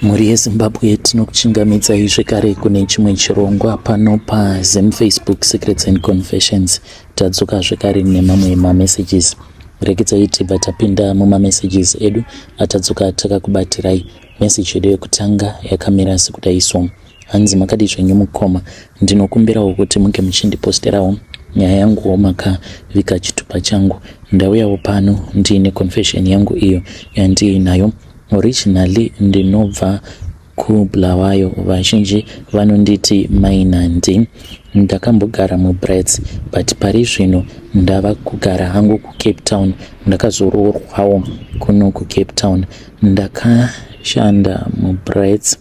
Mhuri yeZimbabwe, tinokuchingamidzai zvekare kune chimwe chirongwa pano paZim Facebook Secrets and Confessions. Tadzoka zvekare nemamwe mamessages. Regedzai tibva tapinda mumamessages edu atadzoka takakubatirai. Message yedu yekutanga yakamira sekudai so. Hanzi, "Makadii zvenyu mukoma? Ndinokumbirawo kuti munge muchindiposterawo nyaya yanguwo makaviga chitupa changu. Ndauyawo pano ndiine confession yangu iyo yandiinayo. Originally ndinobva kuBulawayo, vazhinji vanonditi Mainandi. Ndakambogara muBrits, but pari zvino ndava kugara hangu kuCape Town. Ndakazoroorwawo kuno kuCape Town. Ndakashanda muBrits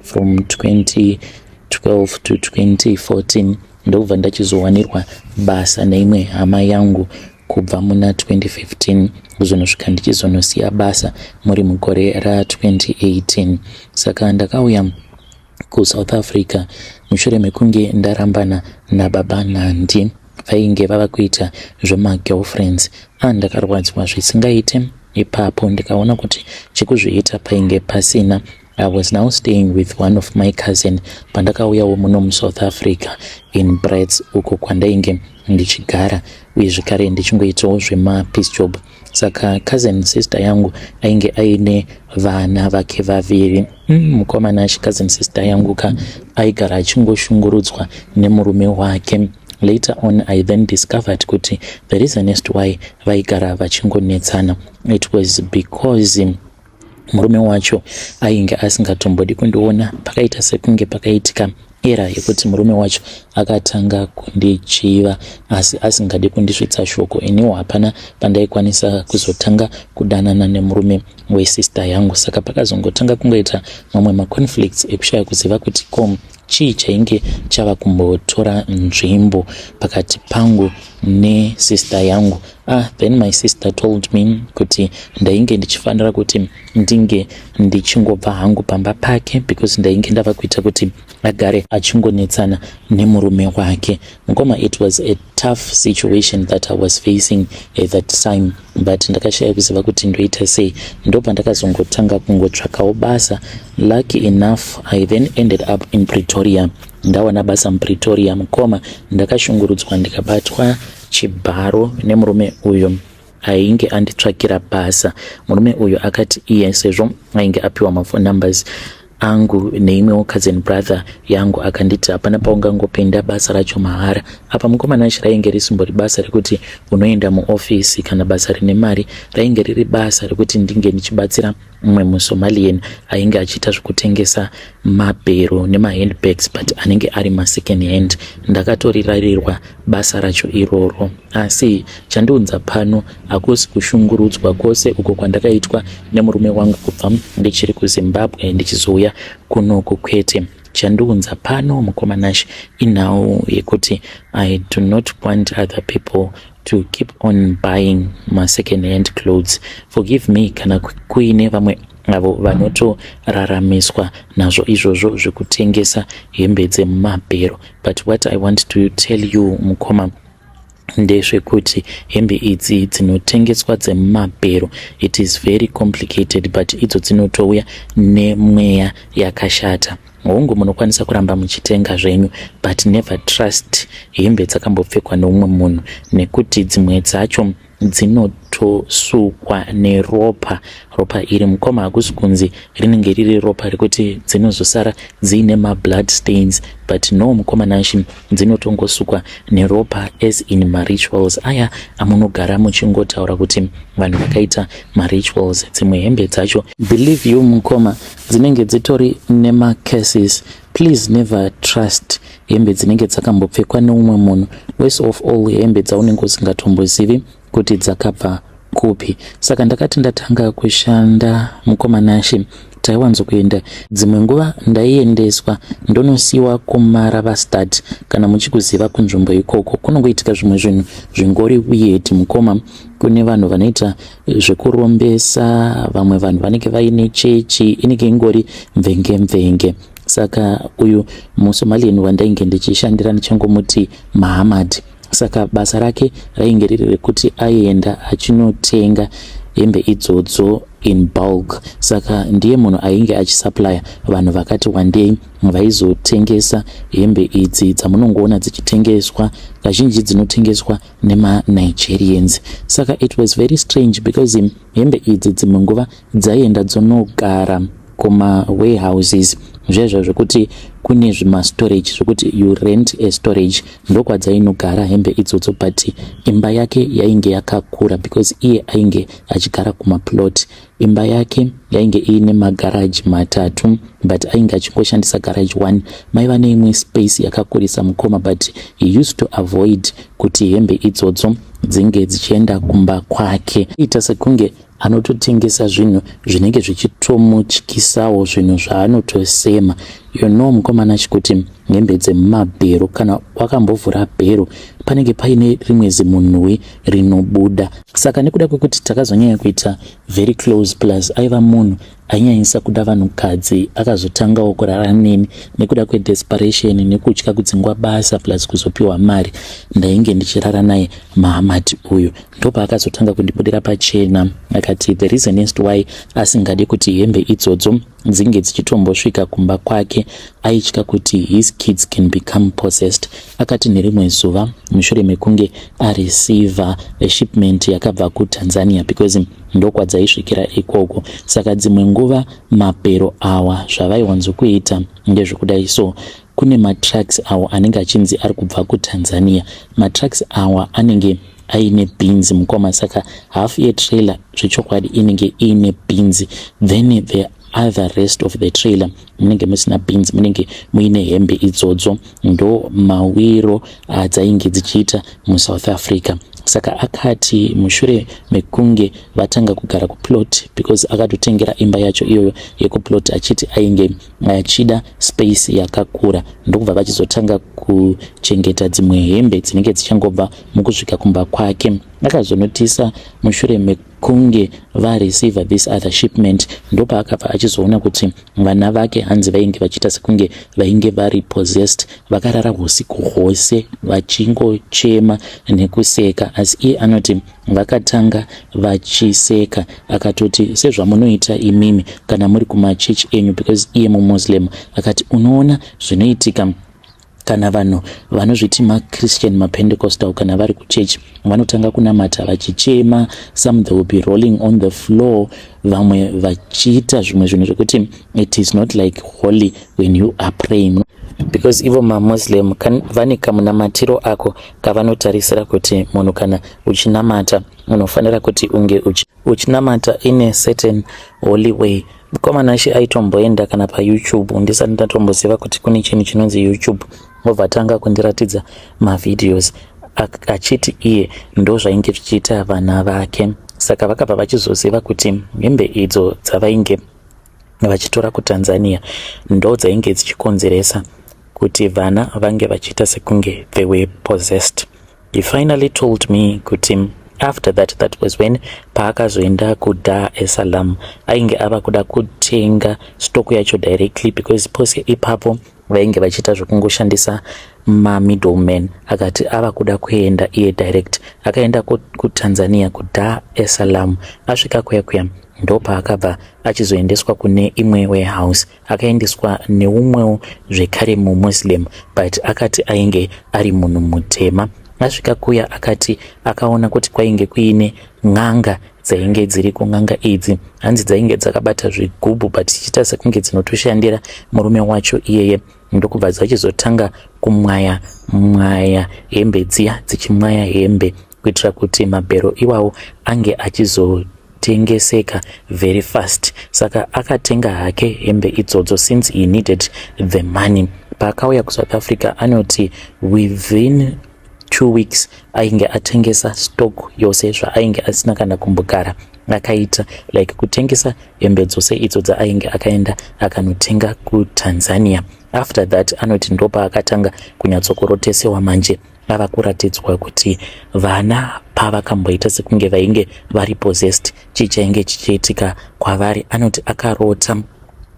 from 2012 to 2014, ndobva ndachizowanirwa basa neimwe hama yangu kubva muna 2015 kuzonosvika ndichizonosiya basa muri mugore ra2018. Saka ndakauya kuSouth Africa mushure mekunge ndarambana nababa Nandi, vainge vava kuita zvemagirlfriends. Ndakarwadzwa zvisingaite ipapo, ndikaona kuti chekuzviita painge pasina. I was now staying with one of my cousin pandakauyawo muno muSouth Africa, in Brits uko kwandainge ndichigara, uye zvekare ndichingoitawo zvemapiece job. Saka cousin sister yangu ainge aine vana vake vaviri. Mukomana, cousin sister yangu ka aigara achingoshungurudzwa nemurume wake. Later on I then discovered kuti the reason as to why vaigara vachingonetsana, it was because murume wacho ainge asingatombodi kundiona. Pakaita sekunge pakaitika era yekuti murume wacho akatanga kundichiva asi asingadi kundisvitsa shoko. Iniwo hapana pandaikwanisa kuzotanga kudanana nemurume wesister yangu. Saka pakazongotanga kungoita mamwe maconflicts ekushaya kuziva kuti ko chii chainge chava kumbotora nzvimbo pakati pangu nesister yangu. Then my sister told me kuti ndainge ndichifanira kuti ndinge ndichingobva hangu pamba pake, because ndainge ndava kuita kuti agare achingonetsana nemurume wake. Mukoma, it was a tough situation that I was facing at that time, but ndakashaya kuziva kuti ndoita sei. Ndobva ndakazongotanga kungotsvakawo basa. Lucky enough, I then ended up in Pretoria. Ndawana basa muPretoria, mukoma, ndakashungurudzwa, ndikabatwa chibharo nemurume uyo ainge anditsvakira basa. Murume uyu akati iye sezvo ainge apiwa maphone numbers angu neimwewo cousin brother yangu, akanditi hapana paungangopinda basa racho mahara. Apa mukomana achi rainge risimbori basa rekuti unoenda muofisi kana basa rine mari. Rainge riri basa rekuti ndinge ndichibatsira mumwe muSomalian ainge achiita zvekutengesa mabhero nemahandbags, but anenge ari masecond hand. Ndakatorirarirwa basa racho iroro. Asi chandiunza pano hakusi kushungurudzwa kwose uko kwandakaitwa nemurume wangu kubva ndichiri kuZimbabwe ndichizouya kunoku, kwete. Chandiunza pano, mukoma Nash, inhau yekuti I do not want other people to keep on buying masecond hand clothes. Forgive me kana kuine vamwe avo vanotoraramiswa nazvo izvozvo zvekutengesa hembe dzemumabhero, but what I want to tell you, mukoma, ndezvekuti hembe idzi dzinotengeswa dzemumabhero, it is very complicated, but idzo dzinotouya nemweya yakashata. Hongu, munokwanisa kuramba muchitenga zvenyu, but never trust hembe dzakambopfekwa neumwe munhu, nekuti dzimwe dzacho dzinotosukwa neropa. Ropa iri, mukoma, hakusi kunzi rinenge riri ropa rekuti dzinozosara dziine mablood stains, but no, mukoma Nashi, dzinotongosukwa neropa as in marituals aya amunogara muchingotaura kuti vanhu vakaita marituals. Dzimwe hembe dzacho, believe you, mukoma, dzinenge dzitori nemacurses. Please never trust hembe dzinenge dzakambopfekwa neumwe munhu, worst of all hembe dzaunenge usingatombozivi kuti dzakabva kupi. Saka ndakati ndatanga kushanda, mukoma Nashi, taiwanzokuenda, dzimwe nguva ndaiendeswa ndonosiyiwa kuMarabastad, kana muchikuziva kunzvimbo ikoko. Kunongoitika zvimwe zvinhu zvingori weird, mukoma. Kune vanhu vanoita zvekurombesa, vamwe vanhu vanenge vaine chechi, inenge ingori mvenge mvenge. Saka uyu muSomalian wandainge ndichishandira, ndichangomuti Mahamad. Saka basa rake rainge riri rekuti aienda achinotenga hembe idzodzo in bulk. Saka ndiye munhu ainge achisupplya vanhu vakati wandei vaizotengesa hembe idzi dzamunongoona dzichitengeswa. Kazhinji dzinotengeswa nemaNigerians. Saka it was very strange because hembe idzi dzimwe nguva dzaienda dzonogara kumawarehouses zvezvo zvekuti kune zvimastorage zvekuti you rent a storage, ndokwadzainogara hembe idzodzo. But imba yake yainge yakakura because iye ainge achigara kumaplot. Imba yake yainge iine magaraji matatu, but ainge achingoshandisa garage one. Maiva neimwe space yakakurisa, mukoma, but he used to avoid kuti hembe idzodzo dzinge dzichienda kumba kwake. Ita sekunge anototengesa zvinhu zvinenge zvichitomutyisawo, zvinhu zvaanotosema. You know, mukomana, chikuti hembe dzemumabhero, kana wakambovhura bhero, panenge paine rimwe zimunhuwi rinobuda. Saka nekuda kwekuti takazonyanya kuita very close, plus aiva munhu ainyanyisa kuda vanhukadzi, akazotangawo kurara neni nekuda kwedesperation, nekutya kudzingwa basa plus kuzopiwa mari. Ndainge ndichirara naye Mahamati uyu. Ndopaakazotanga kundibudira pachena, akati the reason is why asingadi kuti hembe idzodzo dzinge dzichitombosvika kumba kwake, aitya kuti his kids can become possessed. Akati nerimwe zuva mushure mekunge areceiva shipment yakabva kuTanzania, because ndokwadzaisvikira ikoko, saka dzimwe nguva mabhero awa zvavaiwanzokuita ndezvekudai. So kune matrucks awo anenge achinzi ari kubva kuTanzania. Matrucks awa anenge aine beans, mukoma. Saka half yetrailer zvechokwadi inenge iine beans, then the other rest of the trailer munenge musina beans, munenge muine hembe idzodzo. Ndo mawiro adzainge dzichiita muSouth Africa. Saka akati mushure mekunge vatanga kugara kuplot, because akatotengera imba yacho iyoyo yekuplot achiti ainge achida space yakakura, ndokubva vachizotanga kuchengeta dzimwe hembe dzinenge dzichangobva mukusvika kumba kwake. Akazonotisa mushure mekunge vareceiva this other shipment, ndopaakabva achizoona kuti vana vake hanzi vainge vachiita sekunge vainge vari possessed, vakarara usiku hwose vachingochema nekuseka. Asi iye anoti vakatanga vachiseka, akatoti sezvamunoita imimi kana muri kumachechi enyu, because iye muMuslim. Akati unoona zvinoitika kana vanhu vanozviti maChristian, maPentecostal, kana vari kuchechi, vanotanga kunamata vachichema. Some, they will be rolling on the floor, vamwe vachiita zvimwe zvinhu zvekuti it is not like holy when you are praying, because ivo maMuslim vane kamunamatiro ako kavanotarisira kuti munhu kana uchinamata unofanira kuti unge uchinamata in a certain holy way. Mukomana she aitomboenda kana paYouTube ndisati ndatomboziva kuti kune chinhu chinonzi YouTube, obva tanga kundiratidza mavideos achiti iye ndo zvainge zvichiita vana vake. Saka vakabva vachizoziva kuti hembe idzo dzavainge vachitora kuTanzania ndo dzainge dzichikonzeresa kuti vana vange vachiita sekunge they were possessed. He finally told me kuti after that, that was when paakazoenda kuDar es Salaam, ainge ava kuda kutenga stock yacho directly, because pose ipapo vainge vachiita zvekungoshandisa mamiddleman. Akati ava kuda kuenda iye direct. Akaenda kuTanzania, kuDar es Salaam. Asvika kuya kuya, ndopaakabva achizoendeswa kune imwe warehouse. Akaendeswa neumwewo zvekare muMuslim, but akati ainge ari munhu mutema. Asvika kuya, akati akaona kuti kwainge kuine n'anga dzainge dziriko. N'anga idzi hanzi dzainge dzakabata zvigubhu, but chichiita sekunge dzinotoshandira murume wacho iyeye. Ndokubva dzachizotanga kumwaya mwaya hembe dziya, dzichimwaya hembe kuitira kuti mabhero iwawo ange achizotengeseka very fast. Saka akatenga hake hembe idzodzo since he needed the money. Paakauya kuSouth Africa, anoti within 2 weeks ainge atengesa stock yose zvaainge asina kana kumbogara akaita, like kutengesa hembe dzose idzo dzaainge akaenda akanotenga kuTanzania. After that, anoti ndopaakatanga kunyatsokurotesewa manje, ava kuratidzwa kuti vana pavakamboita sekunge vainge vari possessed, chii chainge chichiitika kwavari. Anoti akarota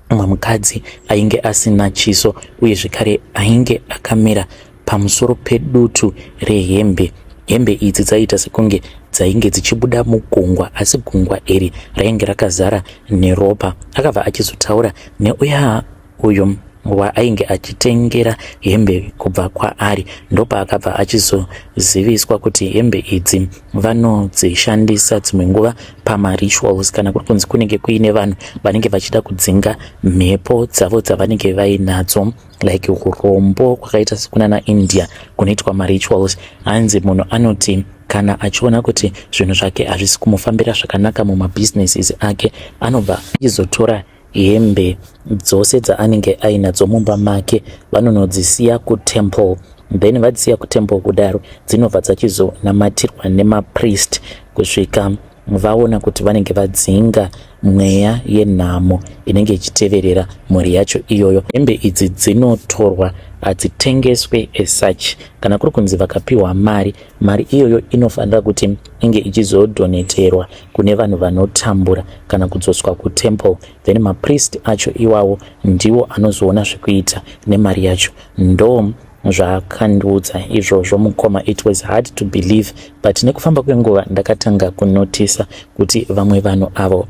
mumwe mukadzi ainge asina chiso, uye zvekare ainge akamira pamusoro pedutu rehembe. Hembe idzi dzaiita sekunge dzainge dzichibuda mugungwa asi gungwa iri rainge rakazara neropa. Akabva achizotaura neuya uyo waainge achitengera hembe kubva kwaari ndopaakabva achizoziviswa kuti hembe idzi vanodzishandisa dzimwe nguva pamarituals kana kuri kunzi kunenge kuine vanhu vanenge vachida kudzinga mhepo dzavo dzavanenge vainadzo like urombo kwakaita sekunana India kunoitwa marituals. Hanzi munhu anoti kana achiona kuti zvinhu zvake hazvisi kumufambira zvakanaka mumabhizinesses ake, anobva achizotora hembe dzose dzaanenge ainadzo mumba make, vanonodzisiya kutemple. Then vadzisiya kutemple kudaro, dzinobva dzachizonamatirwa nemapriest kusvika vaona kuti vanenge vadzinga mweya yenhamo inenge ichiteverera mhuri yacho iyoyo. Hembe idzi dzinotorwa, hadzitengeswe as such. Kana kuri kunzi vakapiwa mari, mari iyoyo inofanira kuti inge ichizodoneterwa kune vanhu vanotambura kana kudzoswa kutemple. Then mapriest acho iwawo ndiwo anozoona zvekuita nemari yacho. Ndo zvaakandiudza izvozvo mukoma. It was hard to believe, but nekufamba kwenguva ndakatanga kunotisa kuti vamwe vanhu avo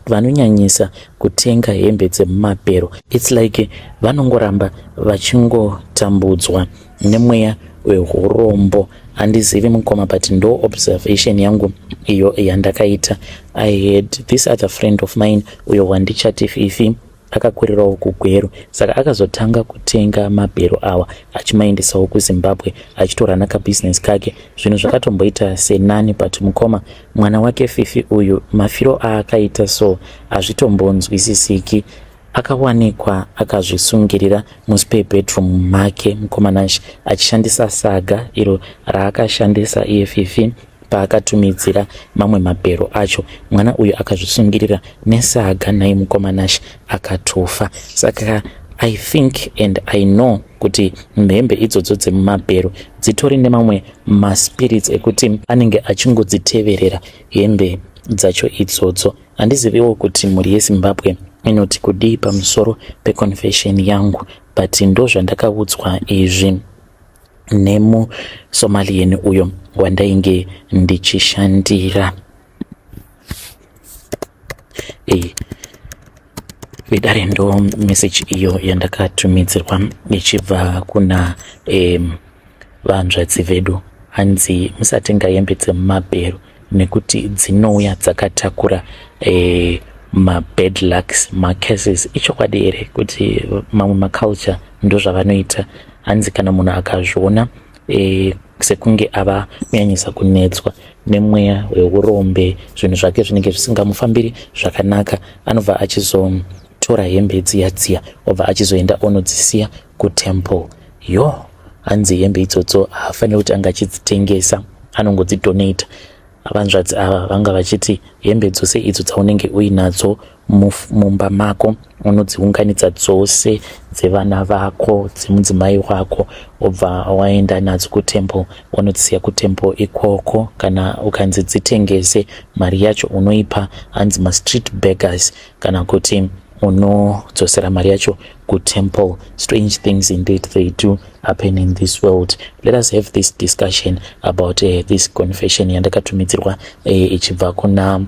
vanonyanyisa kutenga hembe dzemumabhero, it's like vanongoramba vachingotambudzwa nemweya wehurombo. Handizivi mukoma, but ndo observation yangu iyo yandakaita. I had this other friend of mine uyo wandichati Fifi. Akakurirawo kuGweru, saka akazotanga kutenga mabhero awa achimaendesawo kuZimbabwe, achitora nakabhizinesi kake. Zvinhu zvakatomboita senani, but mukoma, mwana wake Fifi uyu, mafiro aakaita so hazvitombonzwisisiki. Akawanikwa akazvisungirira muspare bedroom make, mukoma Nash, achishandisa saga iro raakashandisa iye Fifi paakatumidzira mamwe mabhero acho. Mwana uyu akazvisungirira nesaga nai, mukoma Nash, akatofa. Saka I think and I know kuti mhembe idzodzo dzemumabhero dzitori nemamwe maspirits ekuti anenge achingodziteverera hembe dzacho idzodzo. Handiziviwo kuti mhuri yeZimbabwe inoti kudii pamusoro peconfession yangu, but ndo zvandakaudzwa izvi nemuSomalian uyo wandainge ndichishandira. Vedare, ndo message iyo yandakatumidzirwa ichibva kuna vanzvadzi vedu. Hanzi musatenga hembe dzemumabhero nekuti dzinouya dzakatakura mabad lucks, macurses. Ichokwadi here kuti mamwe maculture ndo zvavanoita? Hanzi kana munhu akazviona sekunge ava kunyanyisa kunetswa nemweya weurombe, zvinhu zvake zvinenge zvisingamufambiri zvakanaka, anobva achizotora hembe dziya dziya, obva achizoenda onodzisiya kutemple. Yo, hanzi hembe idzodzo haafaniri kuti anga achidzitengesa, anongodzidonata. Vanzvadzi ava vanga vachiti hembe dzose idzo dzaunenge uinadzo mumba mako, unodziunganidza dzose, dzevana vako, dzemudzimai wako, wobva waenda nadzo kutemple, unodzisiya kutemple ikoko. Kana ukanzi dzitengese, mari yacho unoipa hanzi mastreet beggars kana kuti unodzosera mari yacho kutemple. Strange things indeed, they do happen in this world. Let us have this discussion about this confession yandakatumidzirwa ichibva kuna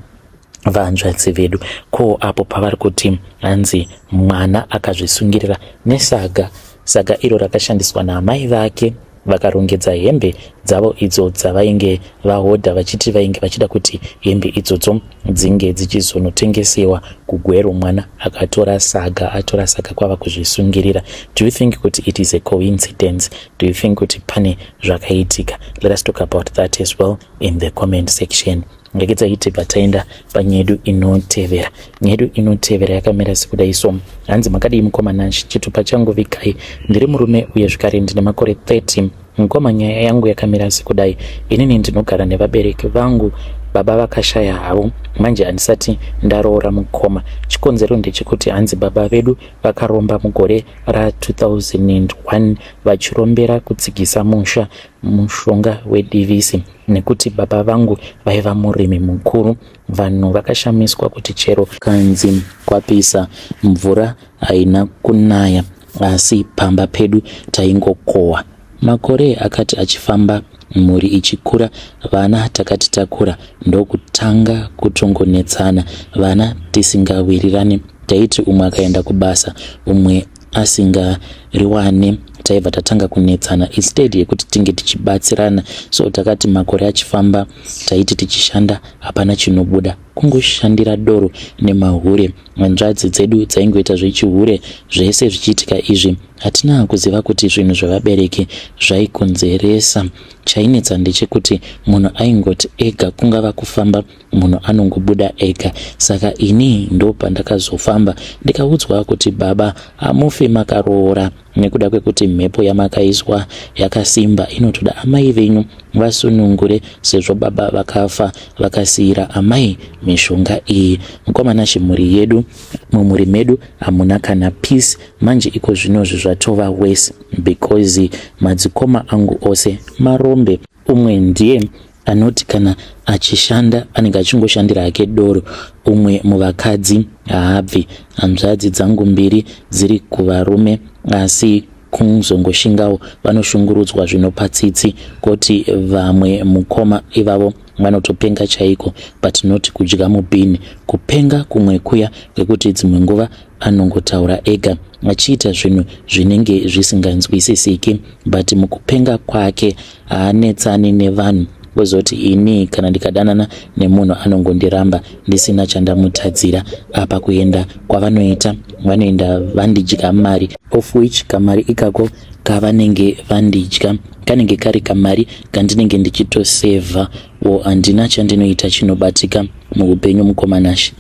vanzvadzi vedu. Ko apo pavari kuti hanzi mwana akazvisungirira nesaga, saga iro rakashandiswa naamai vake, vakarongedza hembe dzavo idzo dzavainge vahodha, vachiti vainge vachida kuti hembe idzodzo dzinge dzichizonotengesewa kuGweru, mwana akatora saga, atora saga kwava kuzvisungirira. Do you think kuti it is a coincidence? Do you think kuti pane zvakaitika? Let us talk about that as well in the comment section. Regedzai tibva taenda panyedu inotevera. Nyedu inotevera yakamira sekudai so. Hanzi, makadii mukoma Nash? Chitupa changu vikai. Ndiri murume uye zvikare ndine makore 30. Mukoma, nyaya yangu yakamira sekudai. Inini ndinogara nevabereki vangu, baba vakashaya havo. Manje handisati ndaroora mukoma. Chikonzero ndechekuti hanzi baba vedu vakaromba mugore ra2001 vachirombera kutsigisa musha mushonga wedivisi, nekuti baba vangu vaiva murimi mukuru. Vanhu vakashamiswa kuti chero kanzi kwapisa, mvura haina kunaya, asi pamba pedu taingokohwa. Makore akati achifamba. Mhuri ichikura, vana takati takura ndokutanga kutongonetsana, vana tisingawirirani. Taiti umwe akaenda kubasa, umwe asingariwane, taibva tatanga kunetsana instead yekuti tinge tichibatsirana. So takati makore achifamba, taiti tichishanda hapana chinobuda, kungoshandira doro nemahure. Hanzvadzi dzedu dzaingoita zvechihure. Zvese zvichiitika izvi, hatina kuziva kuti zvinhu zvevabereki zvaikonzeresa. Chainetsa ndechekuti munhu aingoti ega, kungava kufamba, munhu anongobuda ega. Saka ini ndo pandakazofamba ndikaudzwa kuti baba hamufi makaroora nekuda kwekuti mhepo yamakaiswa yakasimba, inotoda amai venyu vasunungure, sezvo baba vakafa vakasiyira amai mishonga iyi. Mukoma Nashe, mhuri yedu, mumhuri medu hamuna kana peace. Manje iko zvinozvi zvatova worse because madzikoma angu ose marombe. Umwe ndiye anoti kana achishanda anenge achingoshandira hake doro, umwe muvakadzi haabvi. Hanzvadzi dzangu mbiri dziri kuvarume, asi kuzongoshingawo vanoshungurudzwa zvinopa tsitsi. Koti vamwe mukoma ivavo vanotopenga chaiko, but not kudya mubhini, kupenga kumwe kuya kwekuti dzimwe nguva anongotaura ega achiita zvinhu zvinenge zvisinganzwisisiki, but mukupenga kwake haanetsani nevanhu. Kuzoti ini kana ndikadanana nemunhu anongondiramba ndisina chandamutadzira. Apa kuenda kwavanoita, vanoenda vandidya mari, of which kamari ikako kavanenge vandidya kanenge kari kamari kandinenge ndichitosevha wo. Handina chandinoita chinobatika muupenyu. Mukoma Nashe,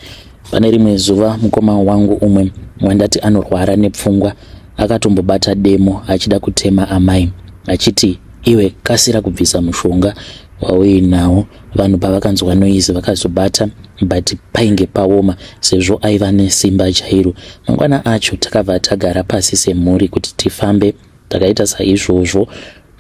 pane rimwe zuva mukoma wangu umwe wandati anorwara nepfungwa akatombobata demo achida kutema amai, achiti, "Iwe, kasira kubvisa mushonga wauinawo." Vanhu pavakanzwa noise vakazobata, but painge paoma sezvo aiva nesimba chairo. Mangwana acho takabva tagara pasi semhuri kuti tifambe. Takaita saizvozvo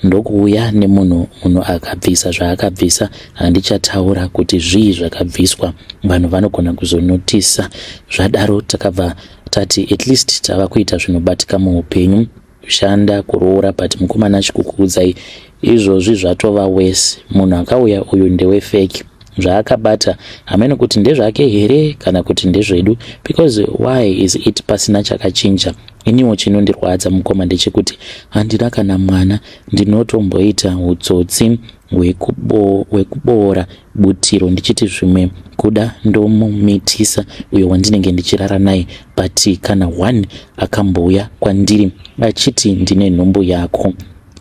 ndokuuya nemunhu. Munhu akabvisa zvaakabvisa. Handichataura kuti zvii zvakabviswa, vanhu vanogona kuzonotisa. Zvadaro takabva tati at least tava kuita zvinobatika muupenyu, kushanda, kuroora. But mukoma Nashe, kukuudzai izvozvi zvatova worse. Munhu akauya uyu ndewefake. Zvaakabata hamene kuti ndezvake here kana kuti ndezvedu, because why is it pasina chakachinja? Iniwo chinondirwadza, mukoma, ndechekuti handina kana mwana. Ndinotomboita utsotsi hwekuboora butiro ndichiti zvimwe kuda ndomumitisa uyo wandinenge ndichirara naye, but kana one akambouya kwandiri achiti, "Ndine nhumbu yako,"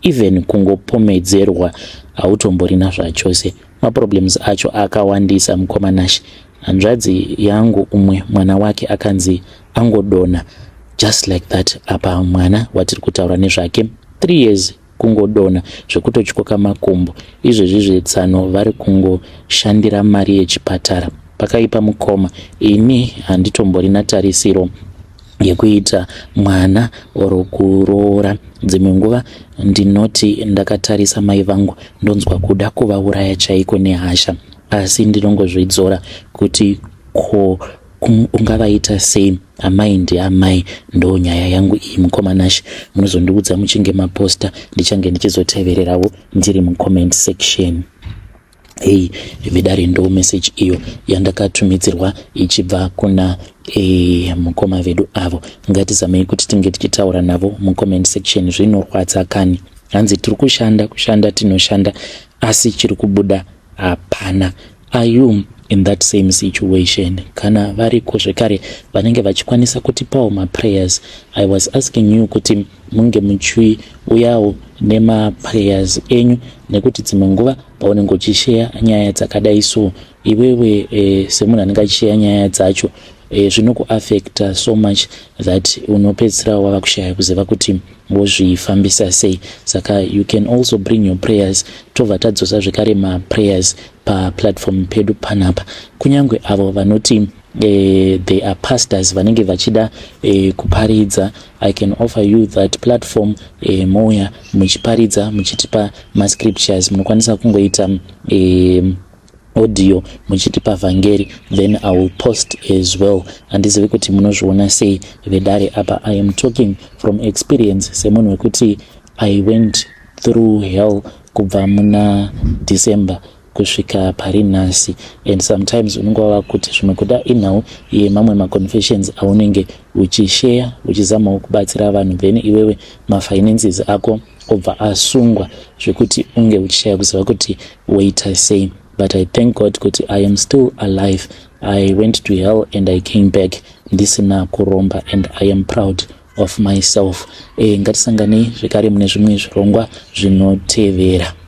even kungopomedzerwa hautomborina zvachose. Maproblems acho akawandisa, mukoma Nashe. Hanzvadzi yangu umwe mwana wake akanzi angodonha just like that. Apa mwana watiri kutaura nezvake 3 years, kungodonha zvekutotyoka makumbo. Izvezvi zvetsano vari kungoshandira mari yechipatara. Pakaipa, mukoma. Ini handitomborina tarisiro yekuita mwana or kuroora. Dzimwe nguva ndinoti ndakatarisa mai vangu ndonzwa kuda kuvauraya chaiko nehasha, asi ndinongozvidzora kuti ko ungavaita sei? Amai ndiamai. Ndo nyaya yangu iyi, mukoma Nashe. Munozondiudza muchinge maposta, ndichange ndichizotevererawo ndiri mucomment section. Hei vedare, ndo message iyo yandakatumidzirwa ichibva kuna mukoma vedu avo. Ngatizamei kuti tinge tichitaura navo mucomment section. Zvinorwadza kani. Hanzi tiri kushanda, kushanda tinoshanda, asi chiri kubuda hapana. Are you in that same situation? Kana variko zvekare vanenge vachikwanisa kutipawo maprayers, I was asking you kuti munge muchiuyawo nemaprayers enyu, nekuti dzimwe nguva paunenge uchisheya nyaya dzakadai so, iwewe semunhu anenge achisheya nyaya dzacho, zvinokuafecta so much that unopedzisira wava kushaya kuziva kuti wozvifambisa sei. Saka you can also bring your prayers, tobva tadzosa zvekare maprayers paplatform pedu panapa. Kunyange avo vanoti they are pastors vanenge vachida kuparidza, I can offer you that platform. Mouya muchiparidza, muchitipa mascriptures. Munokwanisa kungoita audio muchitipa vhangeri, then I will post as well. Handizivi kuti munozviona sei, vedare. Apa I am talking from experience semunhu wekuti I went through hell. Kubva muna December kusvika pari nhasi, and sometimes unenge wava kuti zvimwe kuda inhau yemamwe maconfessions aunenge uchisheya uchizamawo kubatsira vanhu, then iwewe mafinances ako obva asungwa zvekuti unge uchishaya kuziva kuti woita sei. But I thank God kuti I am still alive. I went to hell and I came back ndisina kuromba, and I am proud of myself. Ngatisanganei zvekare mune zvimwe zvirongwa zvinotevera.